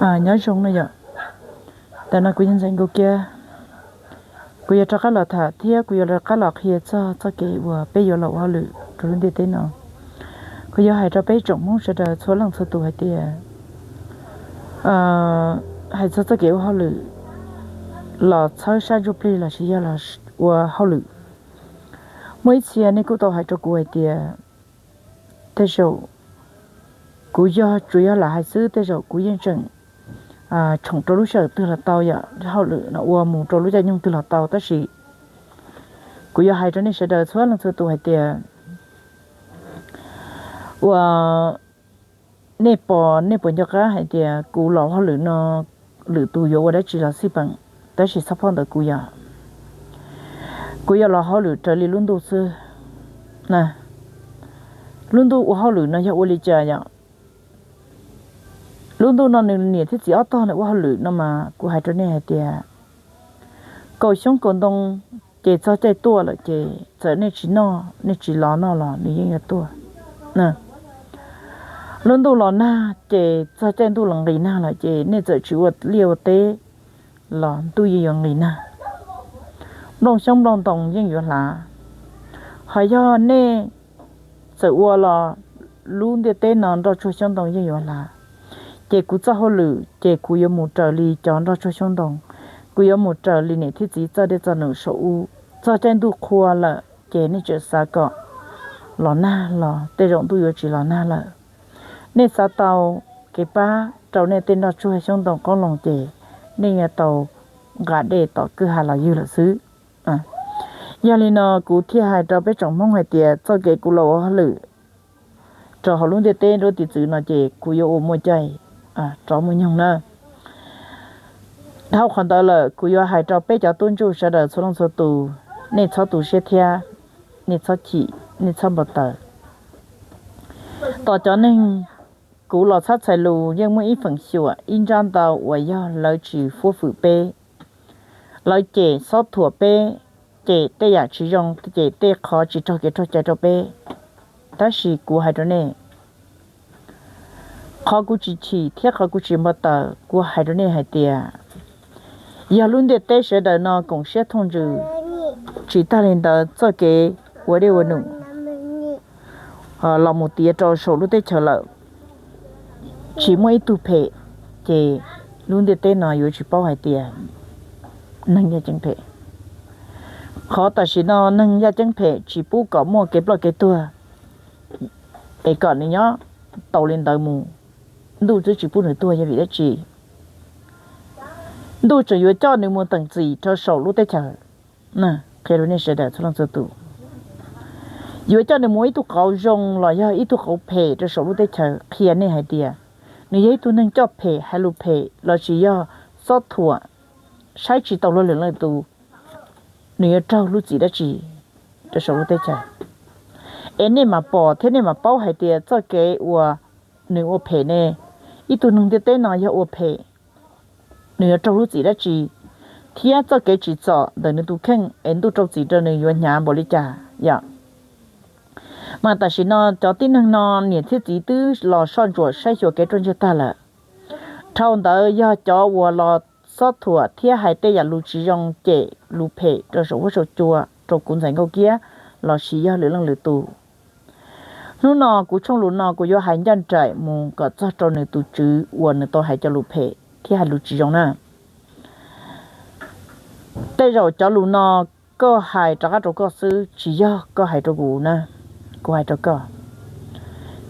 Nyob zoo no yom, ntawm no kuv yog Ntxhais Nkauj Kiab. Kuv yuav rov qab los tham thiab kuv yuav rov qab los qhia txog txoj kev uas peb yuav los ua hauj lwm rau lub ntiaj teb no. Kuv yuav hais rau peb tsoom Hmoob sawv daws txhua leej txhua tus hais tias, hais txog txoj kev ua hauj lwm los txhawb sab ntsuj plig lossis yog los ua hauj lwm. Muaj ib txhia nej kuj tau hais rau kuv hais tias, tej zaum kuv yog tsuas yog lam hais xwb, tej zaum kuv yeej tseem tshoom rau lub sij hawm twg los tau, yog hauj lwm no ua mus rau lub caij nyoog twg los tau, tab sis kuv yuav hais rau nej sawv daws txhua leej txhua tus hais tias, ua, nej pom nej puas nco qab hais tias kuv los hauj lwm no, lwm tus yuav ua dab tsi los xij peem, tab sis txhob phob ntawm kuv yom. Kuv yuav los hauj lwm raws li lub ntuj xwb. Lub ntuj ua hauj lwm no yog ua li cas yom? Lub ntuj no nws niam thiab txiv ob tog nws ua hauj lwm no mas kuv hais rau nej hais tias, kaum xyoob kaum ntoo ces txog caij tuaj lawm ces txawm nej tsis noj nej tsis los noj los nws yeej yuav tuaj. Lub ntuj los nag ces txog caij ntuj los nqis nag lawm ces nej txawm tsis ua liaj ua teb los ntuj yeej yuav nqis nag. Nplooj xyoob nplooj ntoo yeej yuav hlav. Ho yog nej txawm ua los lub ntiaj teb no nroj tsuag xyoob ntoo yeej yuav hlav. Ces kuv txoj hauj lwm ces kuv yuav mus raws li cov nroj tsuag xyoob ntoo, kuv yuav mus raws li niam thiab txiv txoj dej txoj num saum ub. Txog caij ntuj qhua lawm ces nej tseem xav kom los nag los tej zaum ntuj yuav tsis los nag lawm. Nej xav tau kev pab rau nej tej nroj tsuag xyoob ntoo qoob loo ces nej yuav tau nqa dej tom kwj ha los ywg lawm xwb. Yog li no kuv thiaj hais rau peb tsoom Hmoob hais tias txoj kev kuv los ua hauj lwm rau hauv lub ntiaj teb nruab tiv txwv no ces kuv yuav ua muaj caij rov muaj nyoog na. Dhau qhov ntawd lawm kuv yuav hais rau peb cov tub ntsuj sawv daws txhua leej txhua tus, nej txhob tu siab thiab, nej txhob chim, nej txhob npau taws. Tos cov neeg kuv los txhab txhais lus yeej muaj ib feem xyuam ib nrab ntau uas yog lawv tsis fuab fwm peb, lawv cem xob thuam peb, cem tej yam tsis zoo, cem tej qhov tsis raug kev raug cai rau peb. Tab sis kuv hais rau nej, qhov kuv tsis chim thiab qhov kuv tsis npau taws, kuv hais rau nej hais tias, yog lub ntiaj teb sawv daws no koom siab thooj ntsws, tsis tag li ntawd txoj kev ua dej ua num los mus tiav rau saum lub teb chaws lawm, tsis muaj ib tug phem, ces lub ntiaj teb no yuav tsis paub hais tias neeg yaj ceeb phem. Qhov tam sim no neeg yaj ceeb phem tsis pub kom muaj kev ploj kev tuag, es kom nws nyob tau li ntawd mus, ntuj twb tsis pub nws tuag yog vim dab tsi? Ntuj tseem yuav coj nws mus teem txim rau saum lub teb chaws. Qhia rau nej sawv daws txhua leej txhua tus, yuav coj nws mus ib tug qauv zoo los yog ib tug qauv phem rau saum lub teb chaws. Qhia nej hais tias, nws yog ib tug neeg coj phem hais lus phem lossis yog xob thuam, saib tsis taus luag lwm leej tus, nws yuav raug lub txim dab tsi rau saum lub teb chaws? Es nej mam pom thiab nej mam paub hais tias txoj kev uas nws ua phem ne, ib tug neeg ntiaj teb no yog ua phem, nws yuav raug lub txim dab tsi, thiab txoj kev tsim txom ntawm nws tus kheej es ntuj rau txim rau nws yuav hnyav npaum li cas yom? Mas tam sim no cov tib neeg no niam thiab txiv twb los soj ntsuam saib xyuas kev ruaj ntseg tag lawm. Dhau ntawd yog cov uas los xob thuam thiab hais tej yam lus tsis zoo cem lus phem rau saum huab saum cua rau kuv Ntxhais Nkauj Kiab lossis yog lwm leej lwm tus. Hnub no kuv tshooj lus no kuv yuav hais ncaj nraim mus kom txog rau nws tus tswv uas nws tau hais cov lus phem thiab hais lus tsis zoo na. Tej zaum cov lus no koj hais rov qab rau koj xwb, tsis yog koj hais rau kuv na. Kuv hais rau koj,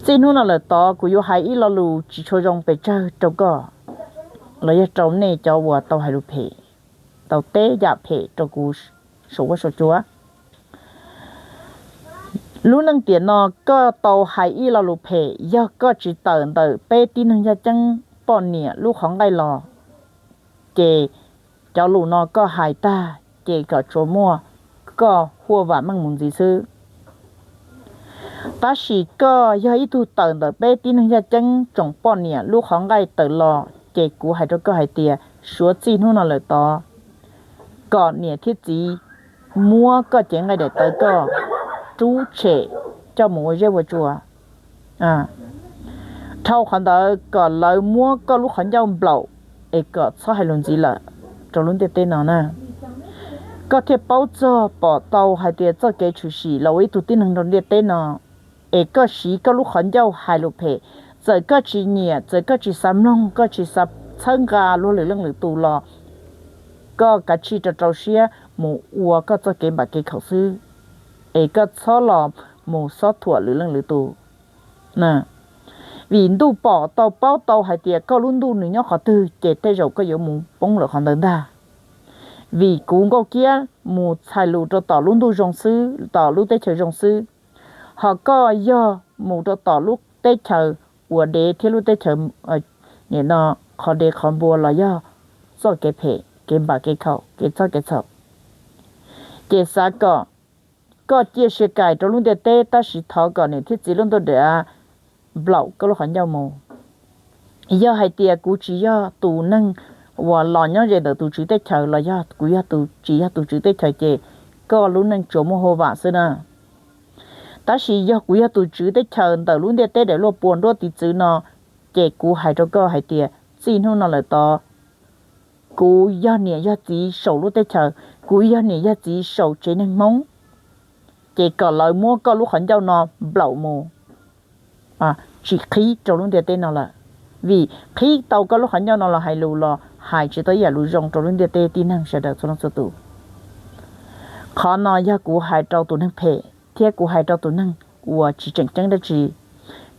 txij hnub no lawm tod kuv yuav hais ib lo lus tsis tshua zoo pes tsawg rau koj los yog rau nej cov uas tau hais lus phem, tau teb yam phem rau kuv saum huab saum cua. Lub neej tiam no koj tau hais ib lo lus phem, yog koj tsis tawm ntawm peb tib neeg yaj ceeb poj niam lub qhov nqaij los, ces cov lus no koj hais tag ces kom tsuas muaj koj huaj vam meej mus ntxiv xwb. Tab sis koj yog ib tug tawm ntawm peb tib neeg yaj ceeb tsoom poj niam lub qhov nqaij tawm los, ces kuv hais rau koj hais tias suav txij hnub no lawm tod, kom niam thiab txiv muab koj cev nqaij daim tawv koj rub tshem coj mus ua zeb ua tsua. Dhau qhov ntawd kom lawv muab koj lub qhov ncauj nplaum es kom txhob hais lus ntxiv lawm rau lub ntiaj teb no na. Koj thiaj paub txog pom tau hais tias txoj kev tshwm sim los ua ib tug tib neeg rau ntiaj teb no, es koj siv koj lub qhov ncauj hais lus phem, txawm koj tsis nyiam, txawm koj tsis xav mloog, koj tsis xav txhawb nqa luag lwm leej lwm tus los koj kav tsij rau rau siab mus ua koj txoj kev npam kev khaum xwb, es koj txhob los mus xob thuam lwm leej lwm tus. Vim ntuj pom tau paub tau hais tias koj lub ntuj nws nyob qhov twg ces tej zaum koj yuav mus poob lawm qhov ntawd ntag. Vim kuv Nkauj Kiab mus txhais lus rau tom lub ntuj zoo xwb, tom lub teb chaws zoo xwb, ho koj yog mus rau tom lub teb chaws uas dev thiab lub teb chaws nim no qhov dev qhov npua los yog txoj kev phem, kev npam kev khaum, kev txob kev txhaum, ces xav kom koj ciaj sia kais rau lub ntiaj teb, tab sis thov kom niam thiab txiv lub ntuj dam nplaum koj lub qhov ncauj mus. Yog hais tias kuv tsis yog tus neeg uas los nyob ze ntawm tus tswv teb chaws los yog kuv yog tus tsis yog tus tswv teb chaws ces koj lub neej tsuas muaj hauj vam xwb na. Tab sis yog kuv yog tus tswv teb chaws ntawm lub ntiaj teb daim luaj puas nruab tiv txwv no, ces kuv hais rau koj hais tias txij hnub no lawm tod, kuv yog niam yog txiv saum lub teb chaws, kuv yog niam yog txiv saum tsev neeg Hmoob, ces kom lawv muab koj lub qhov ncauj no nplaum mus, tsis qhib rau lub ntiaj teb no lawm. Vim qhib tau koj lub qhov ncauj no los hais lus los hais tsis tau ib yam lus zoo rau lub ntiaj teb tib neeg sawv daws txhua leej txhua tus. Qhov no yog kuv hais rau tus neeg phem thiab kuv hais rau tus neeg uas tsis tseem ceeb dab tsi.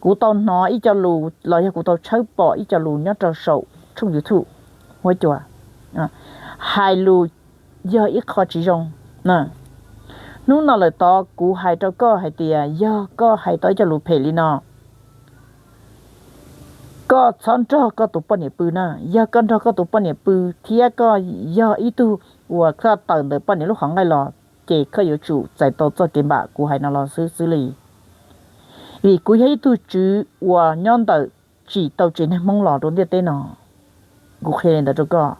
Kuv tau hnov ib co lus los yog kuv tau tshawb pom ib co lus nyob rau saum tshooj YouTube huab cua. Hais lus yog ib qho tsis zoo. Hnub no lawm tod kuv hais rau koj hais tias yog koj hais tau ib co lus phem li no, koj txhob nrog koj tus poj niam pw na. Yog koj nrog koj tus poj niam pw thiab koj yog ib tug uas koj tawm ntawm poj niam lub qhov nqaij los, ces koj yuav tsum txais tau txoj kev npam kuv hais no los xwb xwb li. Vim kuv yog ib tug tswv uas nyob ntawm tsim tau tsev neeg Hmoob los rau ntiaj teb no, kuv qhia li ntawd rau koj.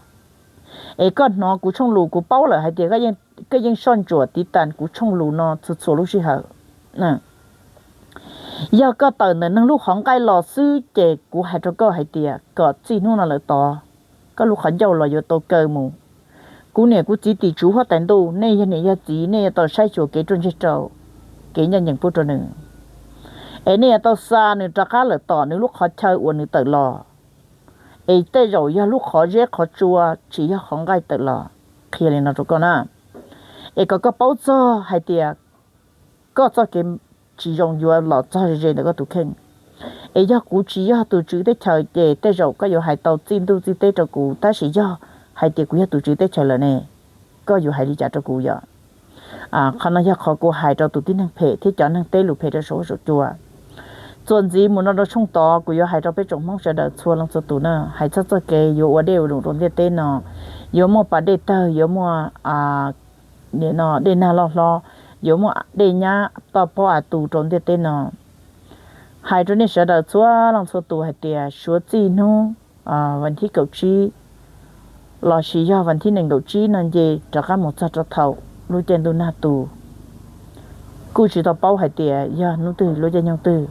Es koj hnov kuv tshooj lus kuv paub lawm hais tias koj yeej soj ntsuam tiv tas kuv tshooj lus no txhua txhua lub sij hawm. Yog koj tawm ntawm neeg lub qhov nqaij los xwb ces kuv hais rau koj hais tias kom txij hnub no lawm tod, koj lub qhov ncauj los yuav tau kaw mus. Kuv niam kuv txiv tim tsuv huab tais ntuj, nej yog niam yog txiv nej yuav tau saib xyuas kev ruaj ntseg rau, kev ncaj ncees pub rau nws. Es nej yuav tau xa nws rov qab lawm tom nws lub qhov chaw uas nws tawm los. Es tej zaum yog lub qhov zeb qhov tsua tsis yog qhov nqaij tawm los. Qhia li no rau koj na, es kom koj paub txog hais tias koj txoj kev tsis zoo yuav los txog ze ze ntawm koj tus kheej. Es yog kuv tsis yog tus tswv teb chaws ces tej zaum koj yuav hais tau txij ntuj txij teb rau kuv, tab sis yog hais tias kuv yog tus tswv teb chaws lawm ne, koj yuav hais li cas rau kuv yom? Qhov no yog qhov kuv hais rau tus tib neeg phem thiab cov neeg teb lus phem rau saum huab saum cua. Txuas ntxiv mus no rau tshooj tod kuv yuav hais rau peb tsoom Hmoob sawv daws txhua leej txhua tus na, hais txog txoj kev yuav ua dej ua lus rau ntiaj teb no, yuav muaj pas dej tawg, yuav muaj dej nag loj hlob, yuav muaj dej nyab toj pob av tu rau ntiaj teb no. Hais rau nej sawv daws txhua leej txhua tus hais tias suav txij hnub vas thib kaum tsib lossis yog vas thib nees nkaum tsib no nce rov qab mus txog rau thaum lub caij ntuj nag tu, kuj tsis tau paub hais tias yog hnub twg lub caij nyoog twg.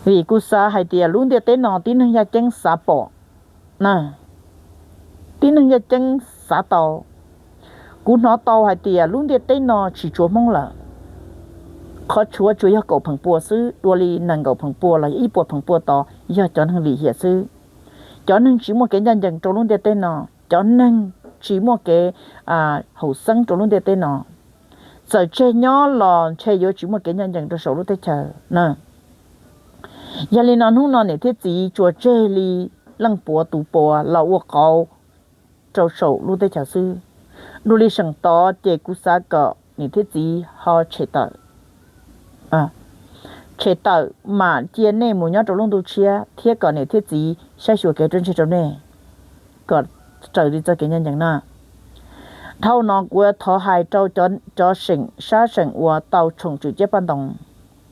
Vim kuv xav hais tias lub ntiaj teb no tib neeg yaj ceeb xav pom na, tib neeg yaj ceeb xav tau. Kuv hnov tau hais tias lub ntiaj teb no tsis tshuav Hmoob lawm, qhov tshuav tsuas yog kaum pheem pua xwb, dua li nees nkaum pheem pua los yog ib puas pheem pua tod yog cov neeg lim hiam xwb. Cov neeg tsis muaj kev ncaj ncees rau lub ntiaj teb no, cov neeg tsis muaj kev haum xeeb rau lub ntiaj teb no. Txawm tseg nyob los ntshe yuav tsis muaj kev ncaj ncees rau saum lub teb chaws na. Yog li no hnub no niam thiab txiv tsuas tseg li leej puav tus puav los ua qauv rau saum lub teb chaws xwb. Dua li seem tod ces kuv xav kom niam thiab txiv ho tshem tawm, tshem tawm mam cia nej mus nyob rau lub ntuj tshiab thiab kom niam thiab txiv saib xyuas kev ruaj ntseg rau nej kom raws li txoj kev ncaj ncees na. Dhau no kuv thov hais rau cov seem sab seem uas tau tshoom tswm ciab paj ntoos,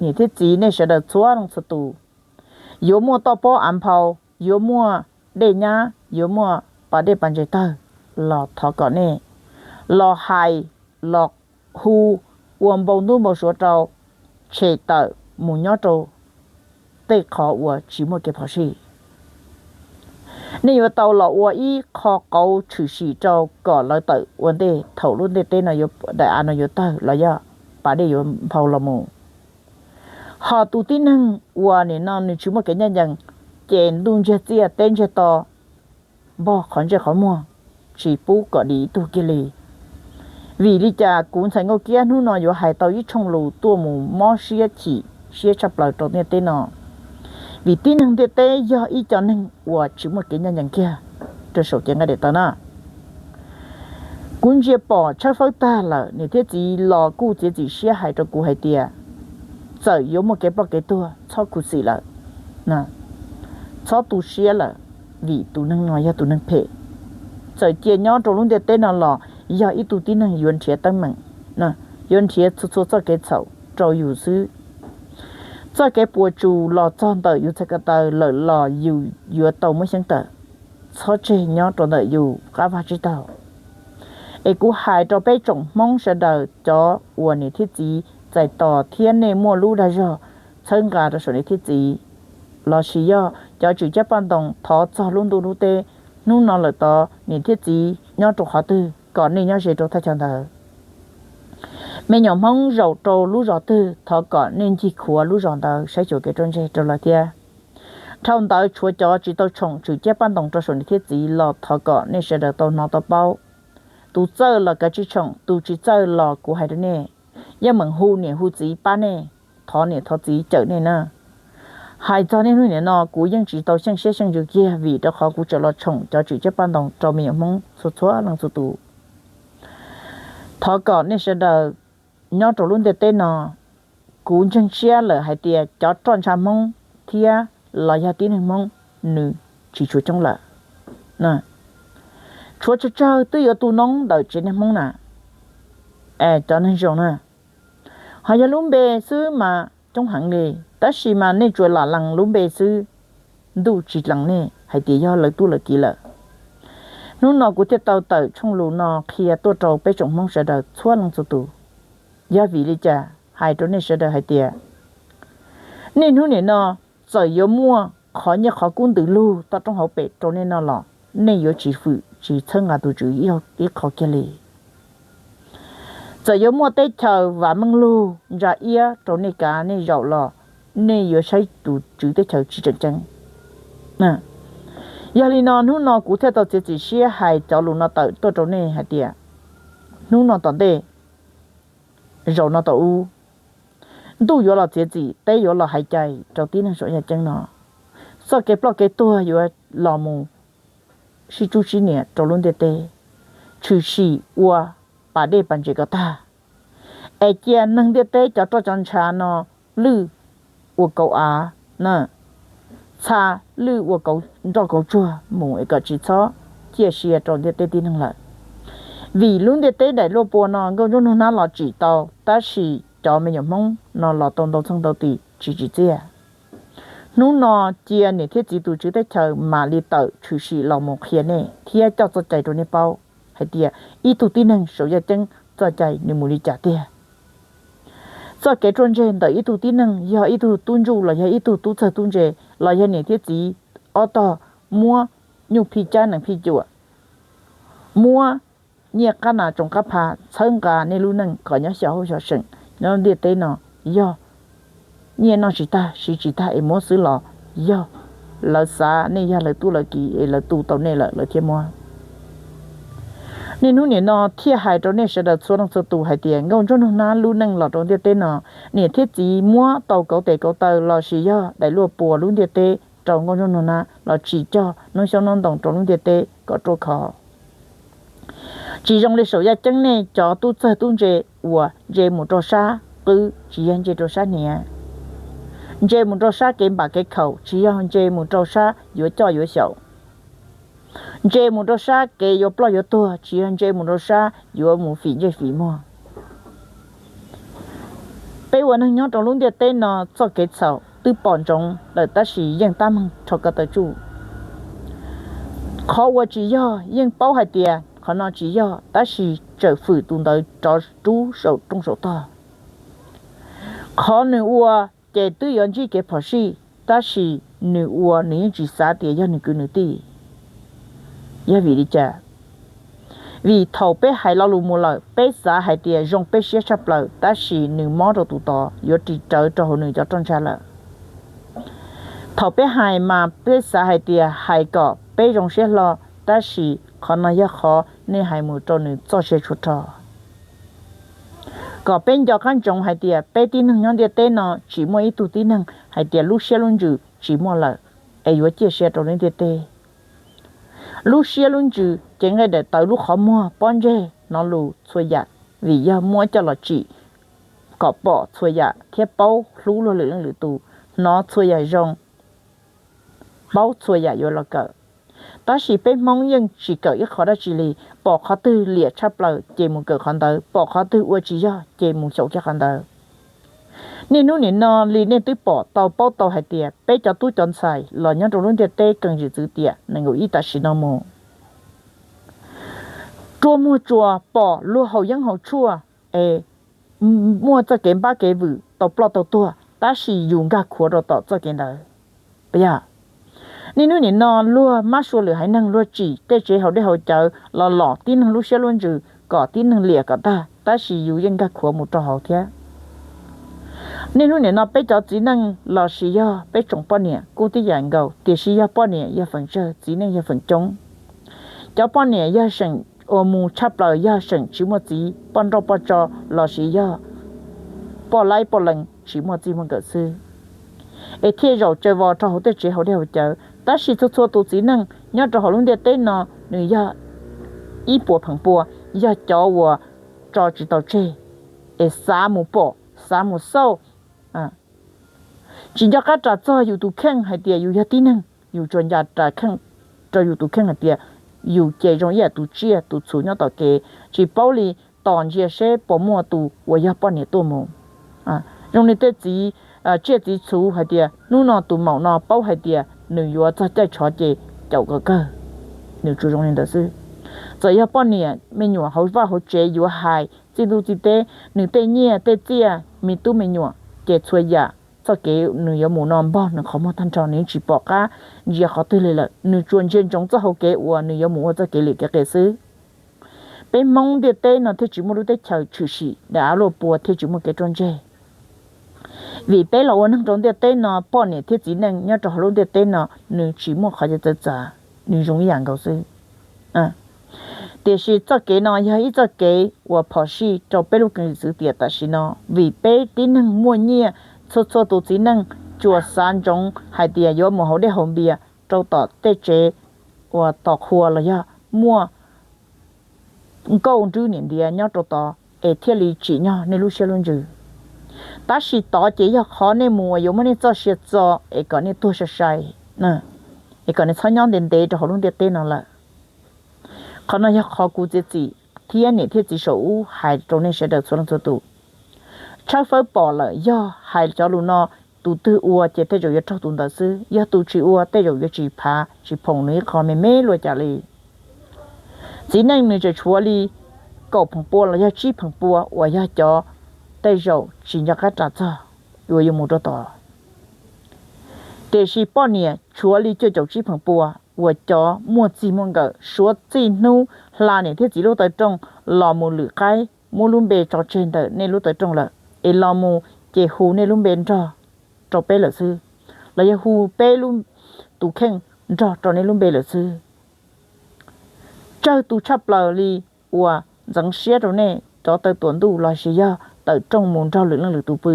niam thiab txiv nej sawv daws txhua leej txhua tus, yuav muaj toj pob av nphau, yuav muaj dej nyab, yuav muaj pas dej pas ntses tawg los thov kom nej los hais, los hu ua npau ntub npau suav rau, tshem tawm mus nyob rau tej qhov uas tsis muaj kev phom sij. Nej yuav tau los ua ib qho qauv tshwm sim rau kom lawv tawm ua ntej thaum lub ntiaj teb no, daim av no yuav tawg los yog pas dej yuav nphau los mus. Ho tus tib neeg uas nim no nws tsis muaj kev ncaj ncees, ces ntuj ntsiag txiaj teb ntsiag to, npog qhov ntsej qhov muag, tsis pub kom dim ib tug kiag li. Vim li cas kuv ntxhais Nkauj Kiab hnub no yuav hais tau ib tshooj lus tuaj mus mob siab chim siab tshaj plaws rau ntiaj teb no? Vim tib neeg ntiaj teb yog ib co neeg uas tsis muaj kev ncaj ncees kiag rau saum cev nqaij daim tawv na. Kuv ntsia pom tshawb fawb tag lawm, niam thiab txiv los kuj txiav txim siab hais rau kuv hais tias, txawm yuav muaj kev ploj kev tuag txhob khuv xim lawm, txhob tu siab lawm, vim tus neeg no yog tus neeg phem. Txawm cia nyob rau lub ntiaj teb no los yog ib tug tib neeg yuav nrhiav teeb meem, yuav nrhiav txhua txhua txoj kev txhaum rau yus xwb. Txoj kev puas tsuaj los txog ntawm yus txhais ko taw lawm los yus yuav tau muab xyeeb tawm, txhob tseg nyob rau ntawm yus qab vaj tsib taug. Es kuv hais rau peb tsoom Hmoob sawv daws, cov uas niam thiab txiv txais tos thiab nej muaj lub dag zog txhawb nqa rau saum niam thiab txiv, lossis yog cov tswm cab paj ntoos thov txog lub ntuj lub teb, hnub no lawm tod niam thiab txiv nyob rau qhov twg kom nej nyob ze rau thaj chaw ntawd. Me nyuam Hmoob zaum rau lub zos twg thov kom nej ncig khuav lub zos ntawd saib xyuas kev ruaj ntseg rau lawv thiab. Dhau ntawd tshuav cov tsis tau tshoom tswm cab paj ntoos rau saum niam thiab txiv los thov kom nej sawv daws tau hnov tau paub. Tus txawj los kav tsij tshoom, tus tsis txawj los kuv hais rau nej, yeej meem hu niam hu txiv pab nej, thov niam thov txiv cawm nej na. Hais txog niaj hnub nim no kuv yeej tsis tau xyeej siab xyeej ntsws kiag vim rau qhov kuv tseem los tshoom cov tswm cab paj ntoos rau me nyuam Hmoob txhua txhua leej txhua tus. Thov kom nej sawv daws nyob rau lub ntiaj teb no, kuv ntseeg siab lawm hais tias cov roj ntsha Hmoob thiab los yog tib neeg Hmoob nws tsis tshuav coob lawm. Tshuav tsawg tsawg twb yuav tu noob ntawm tsev neeg Hmoob na. Es cov neeg zoo na, ho yog lub npe xwb mas coob heev li, tab sis mas nej tsuas lam lees lub npe xwb, ntuj tsis lees nej hais tias yog lawv tub lawv kiv lawm. Hnub no kuv thiaj tau tawm tshooj lus no qhia tuaj rau peb tsoom Hmoob sawv daws txhua leej txhua tus. Yog vim li cas hais rau nej sawv daws hais tias, niaj hnub nim no txawm yuav muaj qhov nyiaj qhov kub ntws lug toj roob hauv pes rau nej no los nej yuav tsis fwm tsis txhawb nqa tus Tswv ib qho kiag li. Txawm yuav muaj teb chaws vam meej lug ntsa iab rau nej kav nej zaum los nej yuav saib tus Tswv teb chaws tsis tseem ceeb. Yog li no hnub no kuv thiaj tau txiav txim siab hais cov lus no tawm tuaj rau nej hais tias, hnub no tom ntej, zaum no tom ub, ntuj yuav los txiav txim, teb yuav los hais cai rau tib neeg saum yaj ceeb no. Txoj kev ploj kev tuag yuav los mus sib tsub sib nias rau lub ntiaj teb, tshwm sim ua pas dej pas ntses kom tag. Es cia neeg ntiaj teb cov roj cov ntsha no lwj ua kauv av na, txha lwj ua kauv nroj kauv tsuag mus es kom tsis txhob ciaj sia rau ntiaj teb tib neeg lawm. Vim lub ntiaj teb daim luaj pua no nkauj ntsuab nug hnab los tsim tau, tab sis cov me nyuam Hmoob no los tau ntau txheej ntau tim tsis tsim txiaj. Hnub no cia niam thiab txiv tus Tswv teb chaws mam li tawm tshwm sim los mus qhia nej thiab coj txoj cai rau nej paub hais tias ib tug tib neeg saum yaj ceeb txoj cai nws mus li cas tiag. Txoj kev ruaj ntseg ntawm ib tug tib neeg, yog ib tug tub ntsuj los yog ib tug tub txawg tub ntse los yog niam thiab txiv ob tog muab nyuj phij cab nees phij cuam, muab nyiaj qab nas tsoos qab pha txhawb nqa nej lub neej kom nyob xyaum huab xyaum seem nyob ntiaj teb no, yog nyiaj noj tsis tag siv tsis tag es muab xwb los yog lawv xav nej yog lawv tub lawv kiv es lawv tu tau nej lawm lawv thiaj muab. Niaj hnub nim no thiaj hais rau nej sawv daws txhua leej txhua tus hais tias nkauj ntsuab nug hnab lub neej los rau ntiaj teb no, niam thiab txiv muab tau kauv tes kauv taw los sis yog daim luaj pua lub ntiaj teb rau nkauj ntsuab nug hnab los tsim cog noob xyoob noob ntoo rau lub ntiaj teb kom ruaj khov. Tsis zoo li saum yaj ceeb nej cov tub txawg tub ntse uas ntse mus rau sab qwb tsis yog ntse rau sab hniav, ntse mus rau sab kev npam kev khaum tsis yog ntse mus rau sab yuav coj yuav xyaum, ntse mus rau sab kev yuav ploj yuav tuag tsis yog ntse mus rau sab yuav mus fim ntsej fim muag. Peb ua neeg nyob rau lub ntiaj teb no txoj kev txhaum twb pom ntsoov lawm tab sis yeej tab meeg rho ko taw tsuj. Qhov uas tsis yog yeej paub hais tias qhov no tsis yog tab sis tseem fwm tus ntawd rov rub saum rooj saum tog. Qhov nws ua ces twb yuav ntsib kev phom sij, tab sis nws ua nws yeej tsis xav tias yog nws kwv nws tij. Yog vim li cas? Vim thaum peb hais lo lus mus lawm, peb xav hais tias zoo peb siab tshaj plaws, tab sis nws mob rau tus tod yuav ris rawv rau hauv nws cov roj ntsha lawm. Thaum peb hais mas peb xav hais tias hais kom peb zoo siab hlo, tab sis qhov no yog qhov nej hais mus rau nws txoj sia tshuav rog. Kom peb nco qab ntsoov hais tias peb tib neeg nyob ntiaj teb no tsis muaj ib tug tib neeg hais tias lub siab lub ntsws tsis muaj lawm es yuav ciaj sia rau lub ntiaj teb. Lub siab lub ntsws, cev nqaij daim tawv, lub qhov muag, pob ntseg, hnov lus, txhua yam, vim yog muab coj los tsim kom pom txhua yam thiab paub hlub luag lwm leej lwm tus, hnov txhua yam zoo, paub txhua yam yuav los kawm. Tab sis peb Hmoob yeej tsis kawm ib qho dab tsi li, pom qhov twg liam tshaj plaws ces mus kawm qhov ntawd, pom qhov twg ua tsis yog ces mus xyaum kiag qhov ntawd. Niaj hnub nim no li nej twb pom tau paub tau hais tias peb cov tub cov ntxhais los nyob rau lub ntiaj teb kees zim txwv tiam nees nkaum ib tam sim no mus, ruaj muag tsuas pom luag haus yeeb haus tshuaj es muaj txoj kev npab kev vwm tau ploj tau tuag, tab sis yus nkag khuav rau tom txoj kev ntawd. Puas yog? Niaj hnub nim no luag mab sua lwm haiv neeg, luag tsim tej tsev haus dej haus cawv los lom tib neeg lub siab lub ntsws kom tib neeg liam kom tag, tab sis yus yeej nkag khuav mus rau hauv thiab. Niaj hnub nim no peb cov txiv neej lossis yog peb tsoom poj niam kuj tib yam nkaus, tiam sis yog poj niam yog feem tsawg, txiv neej yog feem coob. Cov poj niam yog seem uas mus tshaj plaws yog seem tsis muaj txiv, poj nrauj poj tso lossis yog poj laib poj lees tsis muaj txij muaj nkawm xwb, es thiaj zaum tsawg vos rau hauv tej tsev haus dej haus cawv. Tab sis txhua txhua tus txiv neej nyob rau hauv lub ntiaj teb no, nws yog ib puas pheem pua, yog cov uas tso tsis tau tseg, es xav mus pom, xav mus xauj, tsis nco qab ras txog yus tus kheej hais tias yus yog tib neeg, yus tsuas nco ras kheej rau yus tus kheej hais tias yus ces zoo ib yam tus tsiaj tus txhu nyob tom kev, tsis paub li tos ntsia seb puas muaj tus uas yog poj niam tuaj mus. Zoo li tej txiv tsiaj txiv txhu hais tias hnub no tus maum no paub hais tias nws yuav txog caij tshov ces caum kom kawg, nws tsuas zoo li ntawd xwb. Txawm yog poj niam me nyuam hauv vaj hauv tsev yuav hais txij ntuj txij teb, nws tej nyiaj tej txiaj, me tub me nyuam, ces txhua yam txoj kev nws yuav mus no npog nws qhov muag tag nrho, nws yeej tsis pom qab ntsia qhov twg li lawm, nws tsuas ntsia ntsoov txoj hau kev uas nws yuav mus ua txoj kev liam kev qias xwb. Peb Hmoob ntiaj teb no thiaj tsis muaj lub teb chaws tshwm sim dav av luaj pua, thiaj tsis muaj kev ruaj ntseg. Vim peb los ua neeg rau ntiaj teb no, poj niam thiab txiv neej nyob rau hauv lub ntiaj teb no, nws tsis muaj qhov txawv txav, nws zoo ib yam nkaus xwb. Tiam sis txoj kev no yog ib txoj kev uas phom sij rau peb lub keeb txwv tiam tam sim no, vim peb tib neeg muaj nyiaj, txhua txhua tus txiv neej tsuas xav ntsoov hais tias yuav mus haus dej haus npias rau tom tej tsev uas tos qhua los yog muaj nkauj nrwb niam ntiav nyob rau tod es thiaj li tsim nyog nej lub siab lub ntsws. Tab sis tod ces yog qhov nej mus uas yuav muab nej txoj sia txo es kom nej tuag sai sai, es kom nej txhob nyob ntev ntev rau hauv lub ntiaj teb no lawm. Qhov no yog qhov kuv txiav txim thiab niam thiab txiv saum ub hais rau nej sawv daws txhua leej txhua tus. Tshawb fawb pom lawm, yog hais cov lus no, tus twg ua ces tej zaum yuav raug tus ntawd xwb, yog tus tsis ua tej zaum yuav tsis phav tsis phoom nws ib qho me me luaj cas li. Txiv neej nws tseem tshuav li kaum pheem pua los yog tsib pheem pua uas yog cov tej zaum tsis nco qab ras txog uas yuav mus rau tod. Tiam sis poj niam tshuav li cuaj caum tsib pheem pua uas cov muaj txij muaj nkawm, suav txij hnub hla niam thiab txiv lub taw rooj los mus lwm qaib muab lub npe tso tseg ntawm nej lub taw rooj lawm, es los mus ces hu nej lub npe nrog rau peb lawm xwb, los yog hu peb lub, tus kheej nrog rau nej lub npe lawm xwb. Tsawg tus tshaj plaws li uas ntxeev siab rau nej cov taw tuam ntuj los sis yog tawm rooj mus nrog lwm leej lwm tus pw.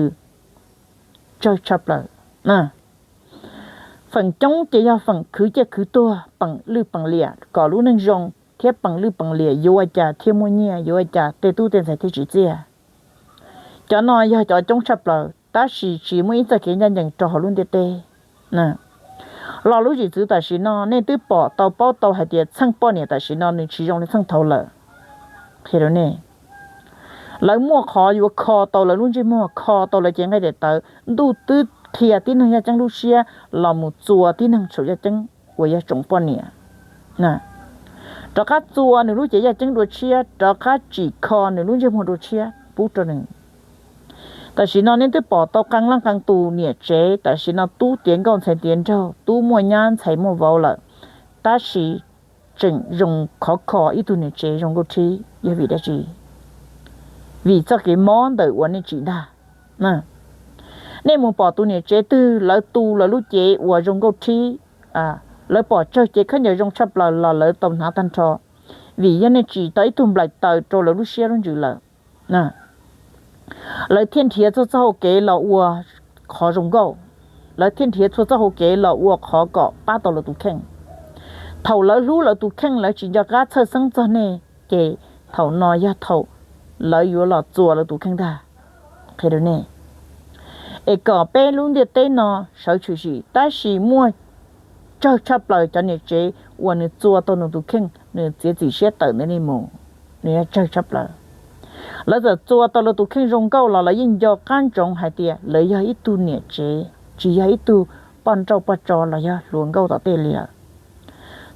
Tsawg tshaj plaws. Feem coob ces yog feem khwv ciaj khwv tuag, peem lwj peem liam kom lub neej zoo, thiab peem lwj peem liam yuav ua cas thiaj muaj nyiaj, yuav ua cas tej tub tej ntxhais thiaj tsim txiaj. Cov no yog cov coob tshaj plaws, tab sis tsis muaj ib txoj kev ncaj ncees rau hauv lub ntiaj teb. Los lub zim txwv tam sim no nej twb pom tau paub tau hais tias txheej poj niam tam sim no nws tsis zoo li txheej thaud lawm. Qhia rau nej, lawv muaj qhov yuav kho tau lawv lub ntsej muag, kho tau lawv cev nqaij daim tawv, ntuj twb qhia tib neeg yaj ceeb lub siab los mus txua tib neeg saum yaj ceeb uas yog tsoom poj niam. Rov qab txua nws lub cev yaj ceeb dua tshiab, rov qab tsim kho nws lub ntsej muag dua tshiab pub rau nws. Tam sim no nej twb pom tau qee leej qee tus niam tsev, tam sim no tub tiav nkauj ntxhais tiav nraug, tub muaj nyab ntxhais muaj vauv lawm, tab sis tseem zoo khov kho ib tug niam tsev zoo nkauj rhib. Yog vim dab tsi? Vim txoj kev mob ntawm uas nej tsim ntag. Nej mus pom tus niam tsev twg lawv tu lawv lub cev uas zoo nkauj rhib, lawv pom tsawg cev khaub ncaws zoo tshaj plaws los lawv tau hnav tag nrho, vim yog nej tsim tau ib tug nplaim taws rau lawv lub siab lub ntsws lawm. Lawv thiaj nrhiav txhua txoj hau kev los ua qhov zoo nkauj, lawv thiaj nrhiav txhua txoj hau kev los ua qhov kom pab tau lawv tus kheej. Thaum lawv hlub lawv tus kheej, lawv tsis nco qab txhawj xeeb txog nej, ces thaum no yog thaum lawv yuav los txua lawv tus kheej ntag. Qhia rau nej, es kom peb lub ntiaj teb no sawv tshwm sim, tab sis muaj tsawg tshaj plaws cov niam tsev uas nws txua tau nws tus kheej, nws txiav txim siab tawm ntawm nej mus, nws yog tsawg tshaj plaws. Lawv txawm txua tau lawv tus kheej zoo nkauj los lawv yeej nco qab ntsoov hais tias lawv yog ib tug niam tsev, tsis yog ib tug poj nrauj poj tso los yog hluas nkauj tom tej li lawm.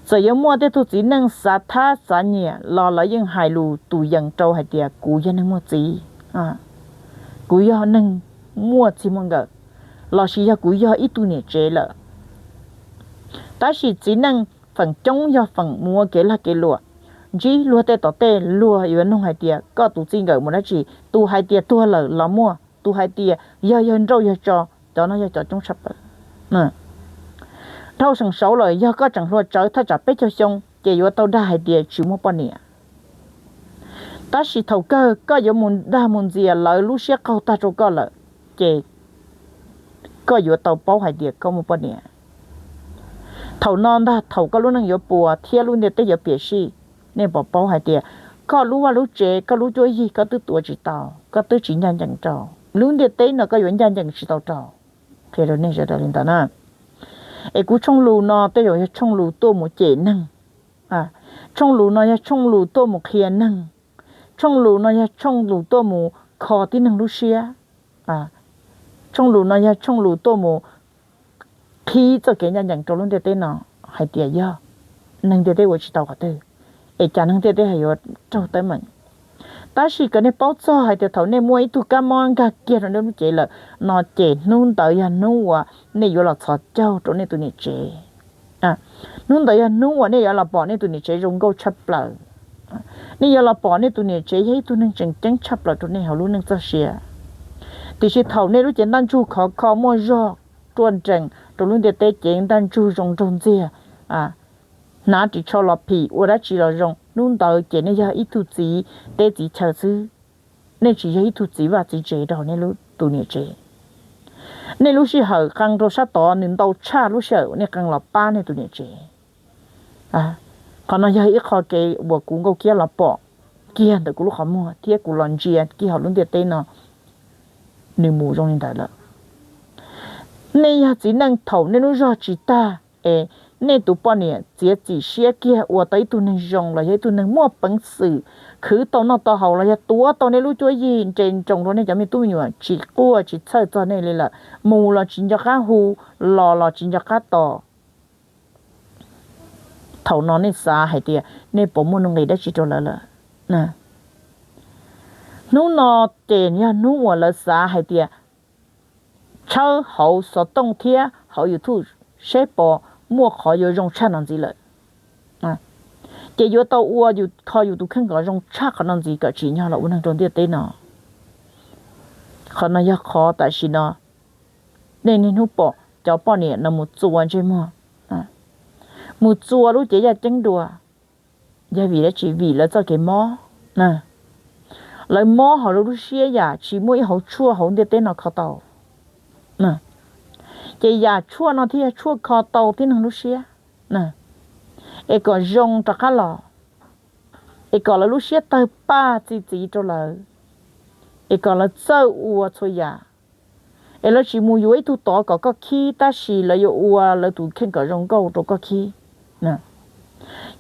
Txawm yuav muaj tej tug txiv neej xav thab xav nyiam los lawv yeej hais lus tus yees rau hais tias kuv yog neeg muaj txiv, kuv yog neeg muaj txij muaj nkawm, lossis yog kuv yog ib tug niam tsev lawm. Tab sis txiv neej feem coob yog feem mus ua kev lag kev luam, ntsib luag tej tom tej luag yuav nug hais tias koj tus txij nkawm mus dab tsi, tus hais tias tuag lawm los muaj, tus hais tias yog yawg nrauj yawg tso, cov no yog cov coob tshaj plaws. Dhau seem saud lawm yog koj tseem hluas tsawv thaj tsam peb caug xyoo ces yuav tau dag hais tias tsis muaj poj niam. Tab sis thaum kawg koj yuav mus dag mus ntxias lawv lub siab qaug tag rau koj lawm, ces koj yuav tau paub hais tias koj muaj poj niam. Thaum no ntag thaum koj lub neej yuav puas thiab lub ntiaj teb yuav piam sij. Nej puas paub hais tias koj lub vaj lub tsev, koj lub cuab yig koj twb tuav tsis tau, koj twb tsis ncaj ncees rau, lub ntiaj teb no koj yuav ncaj ncees tsis tau rau. Qhia rau nej sawv daws li ntawd na. Es kuv tshooj lus no tej zaum yog tshooj lus tuaj mus cem neeg, tshooj lus no yog tshooj lus tuaj mus qhia neeg, tshooj lus no yog tshooj lus tuaj mus kho tib neeg lub siab, tshooj lus no yog tshooj lus tuaj mus qhib txoj kev ncaj ncees rau lub ntiaj teb no, hais tias yog neeg ntiaj teb ua tsis tau qhov twg, es cas neeg ntiaj teb ho yuav raug teeb meem. Tab sis kom nej paub txog hais tias thaum nej muaj ib tug kab mob nkag kiag rau nej lub cev lawm no ces hnub ntawd yog hnub uas nej yuav los txhos caug rau nej tus niam tsev. Hnub ntawd yog hnub uas nej yuav los pom nej tus niam tsev zoo nkauj tshaj plaws. Nej yuav los pom nej tus niam tsev yog ib tug neeg tseem ceeb tshaj plaws rau nej hauv lub neej txoj sia. Tiam sis thaum nej lub cev ntaj ntsug khov kho muaj zog ruaj nrees rau lub ntiaj teb, cev ntaj ntsug zoo nraug ntxiag, hnav ris tsho los phim ua dab tsi los zoo, hnub ntawd ces nej yog ib tug txiv teb txiv chaw xwb. Nej tsis yog ib tug txiv vaj txiv tsev rau nej tus niam tsev. Nej lub sij hawm qee rau sab tod nws ntau tshaj lub sij hawm nej qee los pab nej tus niam tsev. Qhov no yog ib qho kev uas kuv Nkauj Kiab los pom kiag ntawm kuv lub qhov muag thiab kuv los ntsia kiag hauv lub ntiaj teb no, nws mus zoo li ntawd lawm. Nej yog txiv neej thaum nej lub zog tsis tag es nej tus poj niam txiav txim siab kiag ua tau ib tug neeg zoo los yog ib tug neeg muaj peev xwm khwv tau noj tau haus los yog tuav tau nej lub cuab yig nres ntsoos rau nej cov me tub me nyuam tsis quaj tsis txhawj txog nej li lawm, mus los tsis nco qab hu, los los tsis nco qab tos. Thaum no nej xav hais tias nej puas muaj nuj nqis dab tsi rau lawv lawm? Hnub no ces yog hnub uas lawv xav hais tias tshawb hauv xov tooj thiab hauv YouTube seb puas muaj qhov yuav zoo tshaj no ntxiv lawm. Ces yuav tau ua yus kho yus tus kheej kom zoo tshaj qhov no ntxiv kom tsim nyog los ua neeg rau ntiaj teb no. Qhov no yog qhov tam sim no nej niaj hnub pom cov poj niam no mus txua ntsej muag, mus txua lub cev yaj ceeb dua. Yog vim dab tsi? Vim lawv txoj kev mob. Lawv mob hauv lawv lub siab yam tsis muaj ib hauv tshuaj hauv ntiaj teb no kho tau. Ces yam tshuaj no thiaj yog tshuaj kho tau tib neeg lub siab, es kom zoo rov qab los, es kom lawv lub siab tawg paj txi txiv rau lawv, es kom lawv txawj ua txhua yam. Es lawv tsis mus yuav ib tug tod kom koj khib, tab sis lawv yuav ua lawv tus kheej kom zoo nkauj rau koj khib.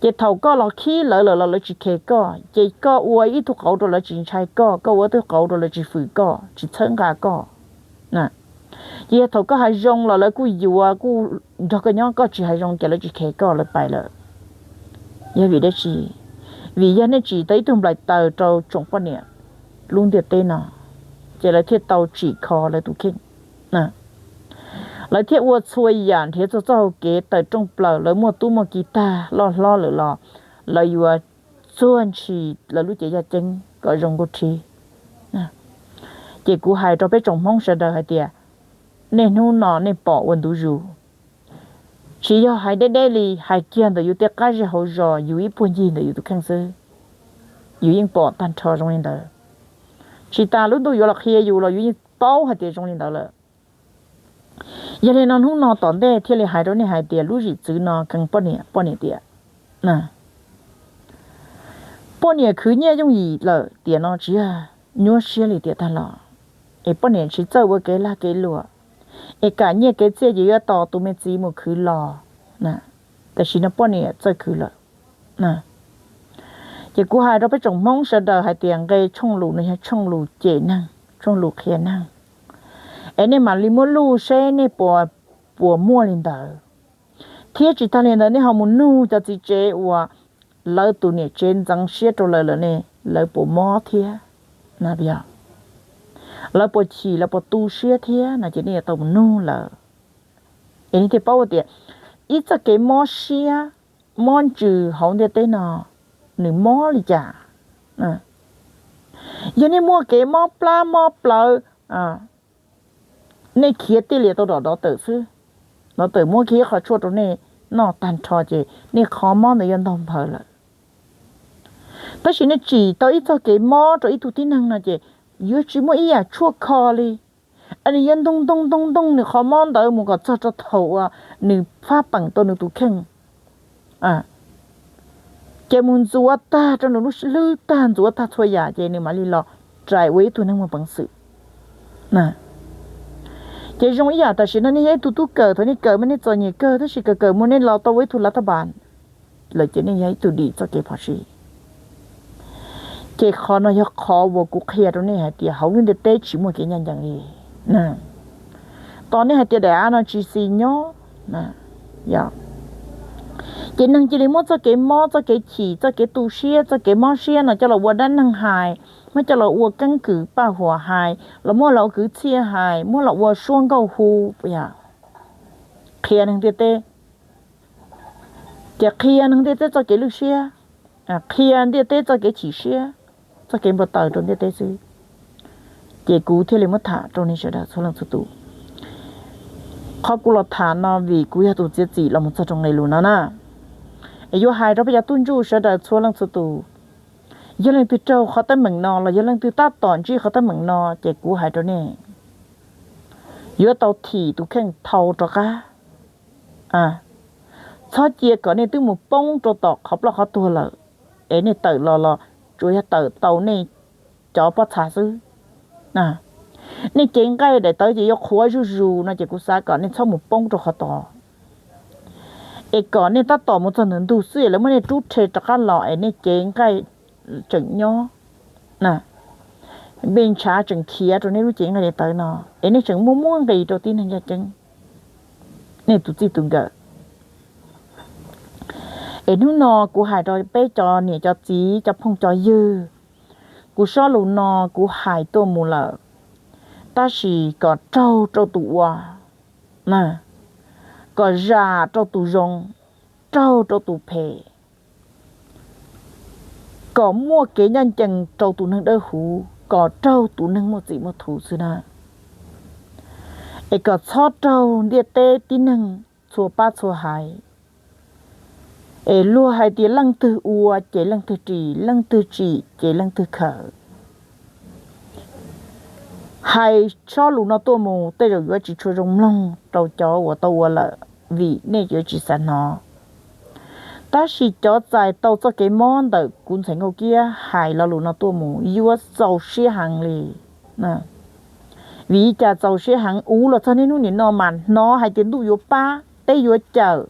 Ces thaum koj los khib lawv lawm los lawv tsis khes koj, ces koj ua ib tug qauv rau lawv tsis ntshai koj, koj ua ib tug qauv rau lawv tsis fwm koj, tsis txhawb nqa koj. Ces yog thaum koj hais zoo los lawv kuj yuav kuj nrog koj nyob, koj tsis hais zoo ces lawv tsis khes koj lawv pais lawm. Yog vim dab tsi? Vim yog nej tsim tau ib tug nplaim taws rau tsoom poj niam lub ntiaj teb no. ces lawv thiaj tau tsim kho lawv tus kheej. Lawv thiaj ua txhua yam nrhiav txog txoj hau kev tawm rooj plaws, lawv muaj tub muaj ki tag loj hlob lawm los lawv yuav txuag ntshis lawv lub cev yaj ceeb kom zoo nkauj rhib. Ces kuv hais rau peb tsoom Hmoob sawv daws hais tias, nej hnub no nej pom ua ntu zus, tsis yog hais deb deb li, hais kiag ntawm yus tej qab zej hauv zos, yus ib puag ncig ntawm yus tus kheej xwb, yus yeej pom tag nrho zoo li ntawd. Tsis tas lub ntuj yuav los qhia yus los yus yeej paub hais tias zoo li ntawd lawm. Yog li no hnub no tom ntej thiaj li hais rau nej hais tias lub zim txwv no kheev poj niam poj niam tiam, poj niam khwv nyiaj yooj yim lawm tiam no tsis yog nyuaj siab li tiam tag los, es poj niam tsis txawj ua kev lag kev luam, es kam nyiaj kev txiaj ces yuav tos tus me txiv mus khwv los. Tam sim no poj niam txawj khwv lawm. Ces kuv hais rau peb tsoom Hmoob sawv daws hais tias nqe tshooj lus no yog tshooj lus cem neeg, tshooj lus qhia neeg, es nej mam li muab luj seb nej puas, puas muaj li ntawd. Thiab tsis tag li ntawd nej ho mus nug cov txiv tsev uas lawv tus niam tsev ntxeev siab rau lawv lawm ne, lawv puas mob thiab, lawv puas chim lawv puas tu siab thiab no ces nej yuav tau mus nug lawm. Es nej thiaj paub tias ib txoj kev mob siab mob ntsws hauv ntiaj teb no nws mob li cas. Yog nej muaj kev mob plab mob plawv, nej khiav tij lias tau dom dov tawm xwb, dov tawm muab kiag ib qho tshuaj rau nej noj tag nrho ces nej qhov mob ntawd yuav ntog nphaws lawm. Tab sis nej tsim tau ib txoj kev mob rau ib tug tib neeg no ces yuav tsis muaj ib yam tshuaj kho li. Nws yuav ntog ntog ntog ntog nws qhov mob ntawd mus kom txog rau thaum uas nws faj peem tau nws tus kheej, ces mus ntxuav tag rau nws lub hlwb tag, ntxuav tag txhua yam ces nws mam li los rais ua ib tug neeg muaj peev xwm. Ces zoo ib yam tam sim no nej yog ib tug tub kawm, thaum nej kawm mas nej txom nyem kawg, tab sis kawm kawm mus nej los tau ua ib tug lav thaj npas lawm ces nej yog ib tug dim txoj kev phom sij. Ces qhov no yog qhov uas kuv qhia rau nej hais tias hauv lub ntiaj teb tsis muaj kev ncaj ncees li. Tos nej hais tias daim av no tsis xis nyob. Ces neeg cia li muab txoj kev mob, txoj kev chim, txoj kev tu siab, txoj kev mob siab no coj los ua dab neeg hais, muab coj los ua keeb kwm paj huam hais, los muab los ua kwv txhiaj hais, muab los ua suab nkauj hu, qhia neeg ntiaj teb. Ces qhia neeg ntiaj teb txoj kev lwj siab, qhia ntiaj teb txoj kev chim siab, txoj kev npau taws rau ntiaj teb xwb. Ces kuv thiaj li muab tham rau nej sawv daws txhua leej txhua tus. Qhov kuv los tham no vim kuv yog tus txiav txim los mus txog rau nqe lus no na. Es yuav hais rau peb cov tub ntsuj sawv daws txhua leej txhua tus, yog leej twg raug qhov teeb meem no los yog leej twg tab tom ntsib qhov teeb meem no, ces kuv hais rau nej, yuav tau thim tus kheej thau rov qab. Txhob cia kom nej twb mus poob rau tom qhov ploj qhov tuag lawm, es nej tawm los los tsuas yog tawm tau nej cov pob txha xwb. Nej cev nqaij daim tawv ces yuav qhuav zuj zus no ces kuv xav kom nej txhob mus poob rau qhov tod, es kom nej tab tom mus txog ntawm ntug xwb es lawv muab nej rub rhe rov qab los es nej cev nqaij tseem nyob, npe ntshav tseem khiav rau nej lub cev nqaij daim tawv no, es nej tseem muaj muaj nqis rau tib neeg yaj ceeb, nej tus txij tus nkawm. Es hnub no kuv hais rau peb cov niam cov txiv cov phooj cov ywg, kuv sob lus no kuv hais tuaj mus lawm, tab sis kom raug rau tus ua, kom zam rau tus zoo, raug rau tus phem, kom muaj kev ncaj ncees rau tus neeg dawb huv, kom raug tus neeg muaj txim muaj thuv xwb na. Es kom txhob raug ntiaj teb tib neeg txhua pab txhua haiv. Es luag hais tias leej twg ua ces leej twg ris, leej twg tsim ces leej twg khawm. Hais sob lus no tuaj mus tej zaum yuav tsis tshua zoo mloog rau cov uas tau ua lawm, vim nej yuav tsis xav hnov. Tab sis cov txais tau txoj kev mob ntawm kuv ntxhais Nkauj Kiab hais lo lus no tuaj mus yuav txaus siab heev li. Vim li cas txaus siab heev? Uv los txog niaj hnub nim no mas hnov hais tias ntuj yuav pab, teb yuav cawm,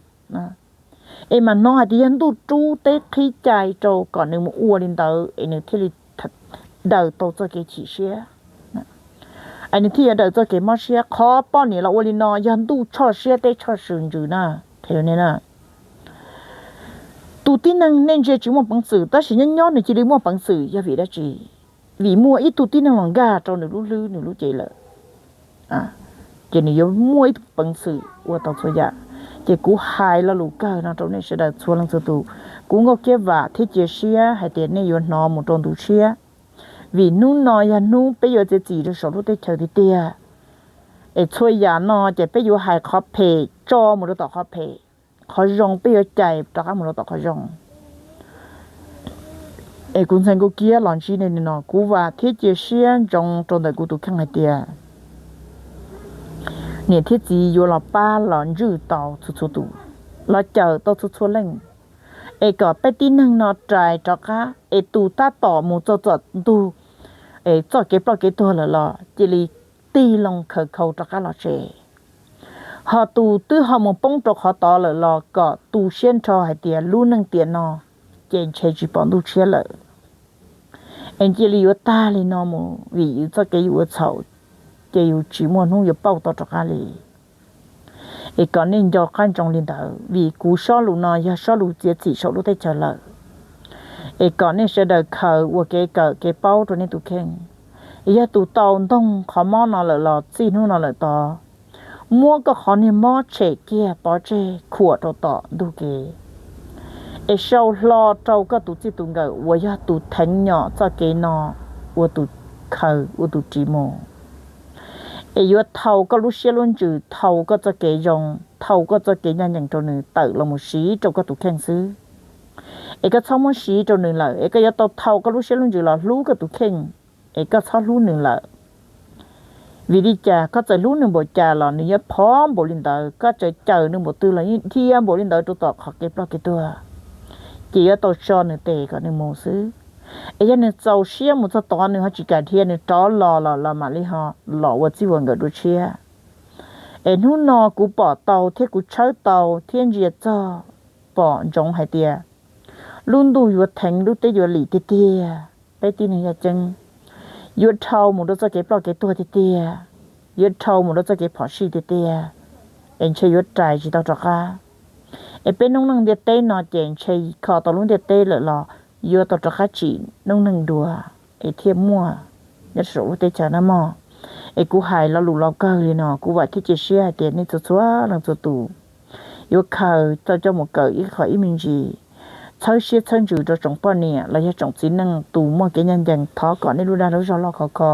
es mas hnov hais tias yog ntuj rub teb qhib cai rau kom nws mus ua li ntawd es nws thiaj li daws tau txoj kev chim siab, es nws thiaj yuav daws txoj kev mob siab. Qhov poj niam los ua li no yog ntuj tshoj siab teb tshoj sws ntsws na, qhia rau nej na. Tus tib neeg nej ntsia tsis muaj peev xwm tab sis nyob nyob nws cia li muaj peev xwm yog vim dab tsi? vim muaj ib tug tib neeg los nkag rau nws lub hlwb nws lub cev lawm, ces nws yuav muaj ib tug peev xwm ua tau txhua yam. Ces kuv hais lo lus kawg no rau nej sawv daws txhua leej txhua tus. Kuv Nkauj Kiab vam thiab cia siab hais tias nej yuav hnov mus rau ntu tshiab, vim hnub no yog hnub peb yuav txiav txim rau saum lub teb chaws tiag tiag. Es txhua yam no ces peb yuav hais qhov phem tso mus rau tom qhov phem, qhov zoo peb yuav cais rov qab mus rau tom qhov zoo. Es kuv ntxhais Nkauj Kiab los ntsib nej no, kuv vam thiab cia siab ntsoov rau ntawm kuv tus kheej hais tias niam thiab txiv yuav los pab los ntswj tau txhua txhua tus, los cawm tau txhua txhua leej, es kom peb tib neeg no rais rov qab, es tus tab tom mus txog txom ntug, es txoj kev ploj kev tuag lawm los cia li tig loo khaws khau rov qab los tsev. Ho tus twb ho mus poob rau qhov tod lawm los kom tu siab nrho hais tias lub neej tiam no ces ntshe tsis pom ntuj tshiab lawm, es cia li yuav tag li no mus vim yus txoj kev yus ua txhaum, ces yus tsis muaj hnub yuav pauj tau rov qab li. Es kom nej nco qab ntsoov li ntawd, vim kuv sob lus no yog sob lus txiav txim saum lub teb chaws lawm. Es kom nej sawv daws khaws ua kev kawm kev paub rau nej tus kheej. Yog tus tau ntoog qhov mob no lawm los txij hnub no lawm tod, muab koj qhov niag mob tshem kiag pov tseg khuam rau tom ntug kev, es sau hlo rau koj tus txij tus nkawm uas yog tus theev nyom txoj kev no ua tus khaws ua tus ris mus. Es yuav thau koj lub siab lub ntsws, thau koj txoj kev zoo, thau koj txoj kev ncaj ncees rau nws tawm los mus siv rau koj tus kheej xwb. Es koj txhob muab siv rau nws lawm, es koj yuav tau thau koj lub siab lub ntsws los hlub koj tus kheej, es koj txhob hlub nws lawm. Vim li cas? Koj txawm hlub nws npaum cas los nws yuav phov npaum li ntawd, koj txawm cawm nws npaum twg los yeej dhia npaum li ntawd rau tom qhov kev ploj kev tuag. Ces yuav tau tso nws tes kom nws mus xwb. Es yog nws txaus siab mus txog tod nws ho tsis kam dhia, nws rov los los los mam li ho los ua txij ua nkawm dua tshiab. Es hnub no kuv pom tau thiab kuv tshawb tau thiab ntsia txog, pom ntsoov hais tias lub ntuj yuav theev lub teb yuav lim tiag tiag. Peb tib neeg yaj ceeb yuav dhau mus rau txoj kev ploj kev tuag tiag tiag, yuav dhau mus rau txoj kev phom sij tiag tiag, es ntshe yuav rais tsis tau rov qab. Es peb noob neej ntiaj teb no ces ntshe kho tau lub ntiaj teb lawm los yuav tau rov qab tsim noob neej dua, es thiaj muaj nyob saum lub teb chaws no mog. Es kuv hais lo lus los kawg li no, kuv vam thiab cia siab hais tias nej txhua txhua leej txhua tus yuav khaws tau coj mus kawm ib qho ib me ntsis, txhawb siab txhawb ntsws rau tsoom poj niam los yog tsoom txiv neej tus muaj kev ncaj ncees, thov kom nej lub dag lub zog loj khov kho.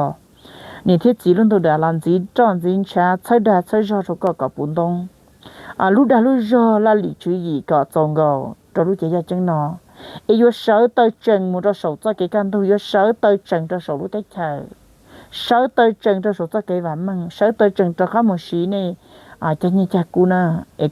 Niam thiab txiv lub ntuj dag los ntxiv roj ntxiv ntshav, txhawb dag txhawb zog rau koj kom puv ntoob. Lub dag lub zog laj lim tswv yim kom txaus nkaus rau lub cev yaj ceeb no, es yuav sawv taw tsees mus rau saum txoj kev kaj ntug, yuav sawv taw tsees rau saum lub teb chaws, sawv taw tsees rau saum txoj kev vam meej, sawv taw tsees rov qab mus siv nej cag nyiaj cag kub na. Es